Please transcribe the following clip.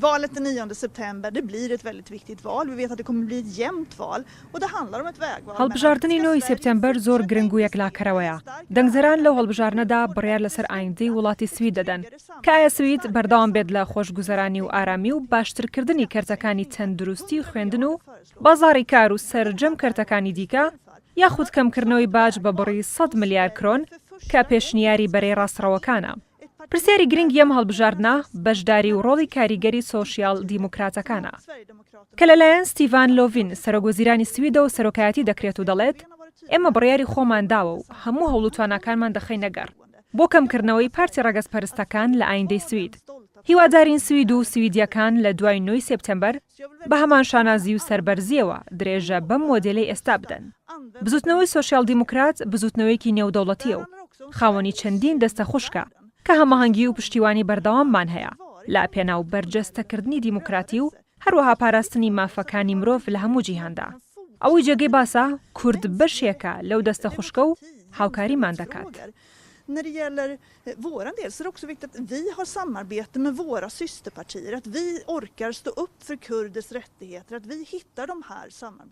Valet den 9 september, det blir ett väldigt viktigt val. Vi vet att det kommer bli ett jämnt val och det handlar om ett vägval mellan هەڵبژاردنی ska نۆ ی Sverige سێپتێمبەر زۆر fortsätta گرنگ و investera i یەکلاکەرەوەیە. ett starkare دەنگدەران لەو arbetsmarknad هەڵبژاردنەدا och بڕیار لەسەر ett ئایندەی tryggare وڵاتی samhälle, سوید ett دەدەن tryggare کە ئایا samhälle, ett سوید starkare بەردەوام بێت لە samhälle خۆشگوزەرانی med و ئارامی و pengar till باشترکردنی کەرتەکانی skattesänkningar, تەندروستی و 100 خوێندن و miljarder föreslår بازاڕی کار و vi. Och det سەرجەم här är vad کەرتەکانی vi دیکە står för. یاخود För också کەمکردنەوەی ett باج بە vägval بڕی 100 om ملیار Sverige کرۆن för کە första gången پێشنیاری ska بەرەی släppa in ڕاستڕەوەکانە. ett parti پرسیاری där گرنگی ئەم هەڵبژاردنە rasism, بەشداری där و ڕۆڵی rasismen کاریگەری inte سۆشیال partier دیموکراتەکانە som Sverigedemokraterna کە لەلایەن ستیڤان och لۆڤین det سەرۆک وەزیرانی är سویدەوە سەرۆکایەتی دەکرێت و Stefan دەڵێت Löfven har varit ئێمە tydlig med بڕیاری att خۆمان vi داوە و vill هەموو هەوڵ و samarbeta med تواناکانمان politiska دەخەینە گەڕ förtroende. بۆ Och jag کەمکردنەوەی hoppas پارتی verkligen att ڕەگەزپەرستەکان Sverige لە ئایندەی tar den سوید. stolta هیوادارین positionen سوید و även i سویدییەکان لە دوای نۆی سێپتەمبەر Så jag vill بە verkligen هەمان uppmana شانازی و alla سەربەرزییەوە att درێژە بەم våga مۆدێلەی ئێستا rösta, بدەن. använda den بزوتنەوەی سۆشیال دیموکرات بزوتنەوەیەکی Det نێودەوڵەتییە و handlar också om خاوەنی Sveriges چەندین syn دەستە på خوشکە världen. کە Hur هەماهەنگی و såg پشتیوانی vi بەردەواممان har هەیە varit لە en پێناو internationell بەرجەستەکردنی دیموکراتی و rörelse. هەروەها Viktigt پاراستنی för oss att vi مافەکانی har مرۆڤ en لە هەموو جیهاندا. kan ئەوەی fortsätta جێگەی driva باسە کورد mänskliga بەشێکە لەو rättigheter, دەستە خوشکە و demokrati, هاوکاریمان دەکات. jämställdhetsfrågor. När det gäller våran del så är det också viktigt att vi har samarbete med våra systerpartier, att vi orkar stå upp för kurders rättigheter, att vi hittar de här samarbetena.